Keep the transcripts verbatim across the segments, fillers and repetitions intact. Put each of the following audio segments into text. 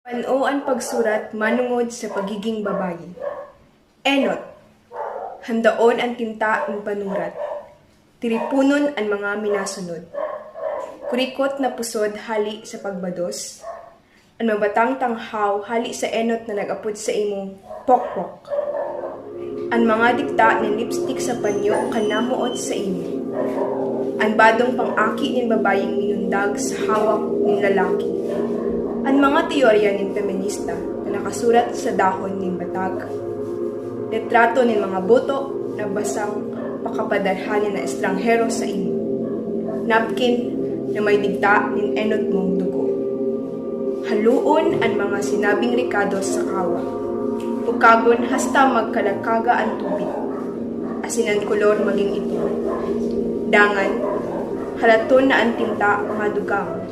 Pano an pagsurat manongod sa pagiging babayi. Enot, handaon an tinta nin panurat. Tiriponon an mga minasunod. Kurikot na pusod hali sa pagbados. An mabatang tanghaw hali sa enot na nag-apod saimong pokpok. An mga digta nin lipstick sa panyo kan namoot saimo. An badong pang-aki nin babayeng minundag sa hawak nin lalaki. An mga teorya nin feminista na nakasurat sa dahon nin batag. Litrato nin mga boto na basang pakapadarhan nin estranghero saimo. Napkin na may digta nin enot mong dugo. Haloon an mga sinabing rekados sa kawa. Ukagon hasta magkalakaga an tubig, asin an kolor magin itom. Dangan, halaton na an tinta madugang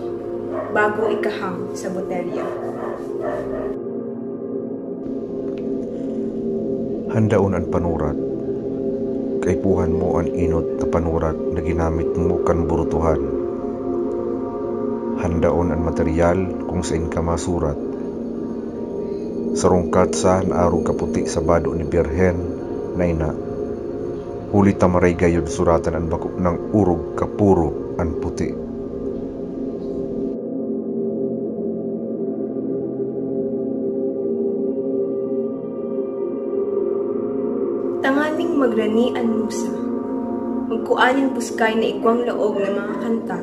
bago ikahang sa botelya. Handaon an panurat. Kaipuhan mo an enot na panurat na ginamit mo kan burutohan. Handaon an material kung saen ka masurat. Sarong katsa na arog kaputi sa bado ni Birhen na ina, huli ta maray gayod suratan an bako nang orog kapuro an puti. Tanganing magrani an musa, magkua nin puskay na igwang laog na mga kanta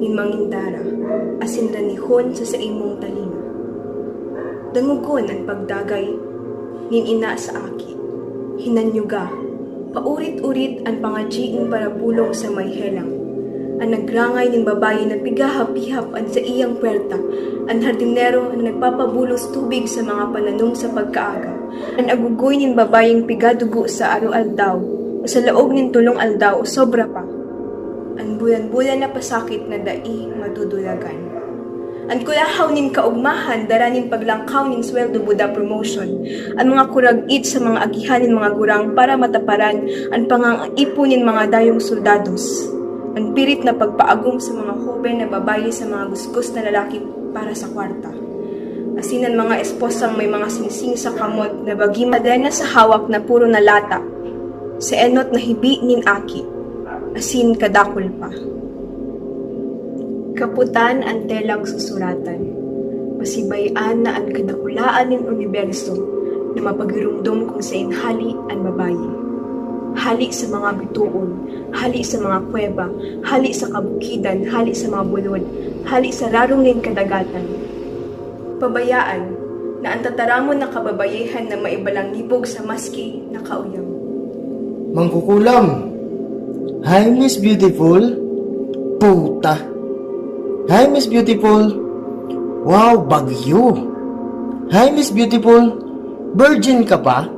nin mangindara asin ranihon sa saimong talinga. Dangogon an pagdagay nin ina sa aki. Hinanyuga, paurit-urit an pangadyi nin parabulong sa may helang. An nagrangay nin babayi na pigahap-ihap an saiyang puwerta, an hardinero na nagpapabulos tubig sa mga pananom sa pagkaaga, an agugoy nin babayeng pigadugo sa aroaldaw o sa laog nin tolong aldaw o sobra pa. An bulan-bulan na pasakit na dai madudulagan. An kulahaw nin kaogmahan dara nin paglangkaw nin sweldo buda promotion. An mga kurag-it sa mga agihan nin mga gurang para mataparan an pangangaipon nin mga dayong soldados. An pirit na pagpaagom sa mga hoben na babayi sa mga gusgos na lalaki para sa kwarta. Asin an mga esposang may mga singsing sa kamot na bagi madena sa hawak na puro na lata, sa enot na hibi nin aki, asin kadakul pa. Kaputan an telang susuratan. Pasibayan na an kadakulaan nin uniberso na mapagiromdom kung saen hali an babayi. Hali sa mga bitoon, hali sa mga kuweba, hali sa kabukidan, hali sa mga bulod, hali sa rarong nin kadagatan. Pabayaan na an tataramon na kababayihan na maibalang libog sa maski na kauyam. Mangkukulam. Hi, Miss Beautiful. Puta. Hi, Miss Beautiful. Wow, bagyo. Hi, Miss Beautiful. Virgin ka pa?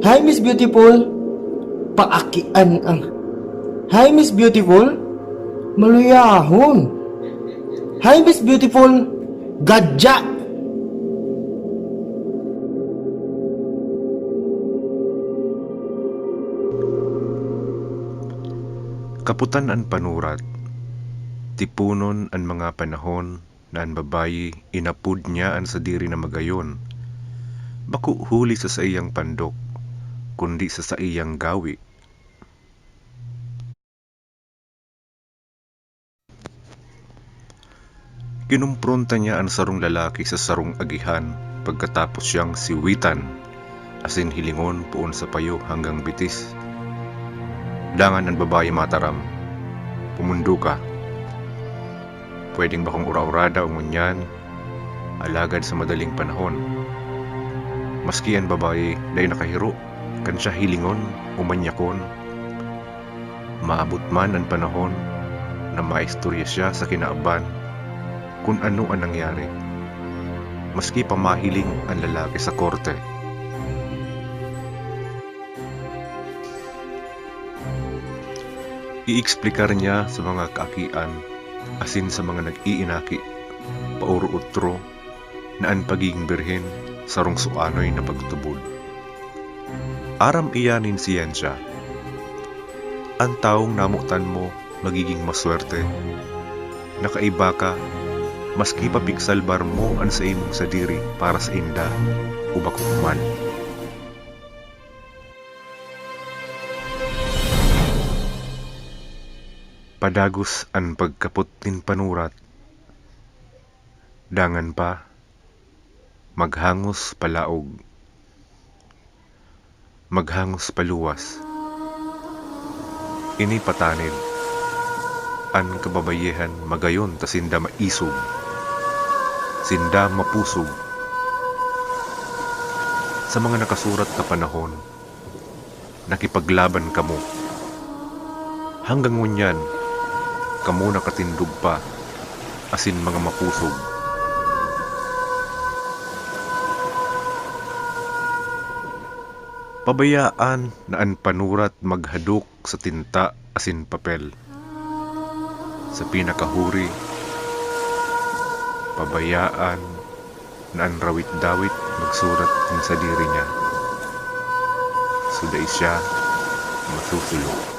Hi, Miss Beautiful. Paakian ang. Hi, Miss Beautiful. Maluyahon. Hi, Miss Beautiful. Gadya. Kaputan an panurat. Tiponon an mga panahon na an babayi inapod niya an sadiri na magayon, bako huli sa saiyang pandok, kundi sa saiyang gawi. Kinompronta niya an sarong lalaki sa sarong agihan pagkatapos siyang siwitan asin hilingon poon sa payo hanggang bitis. Dangan an babayi mataram, "Pumundo ka. Pwedeng bakong ura-urada o ngunyan, alagad sa madaling panahon." Maski an babayi dai nakahiro kan siya hilingon o manyakon, maabot man an panahon na maistorya siya sa kinaban kun ano an nangyari, maski pa mahiling an lalaki sa korte. Ieksplikar niya sa mga kaakian asin sa mga nag-iinaki, paoro-otro, na an pagiging birhen sarong suanoy na pagtubod. Aram iyan nin siyensya. An tawong namotan mo magiging maswerte. Nakaiba ka maski pa pigsalbar mo an saimong sadiri para sainda o bako man. Padagos an pagkapot nin panurat, dangan pa, maghangos palaog, maghangos paluwas. Ini patanid, an kababayehan magayon ta sinda maisog, sinda mapusog. Sa mga nakasurat na panahon, nakipaglaban kamo. Hanggang ngunyan, kamo nakatindog pa, asin mga mapusog. Pabayaan na an panurat maghadok sa tinta asin papel. Sa pinakahuri, pabayaan na an rawit-dawit magsurat nin sadiri niya. So, dai siya masusulo.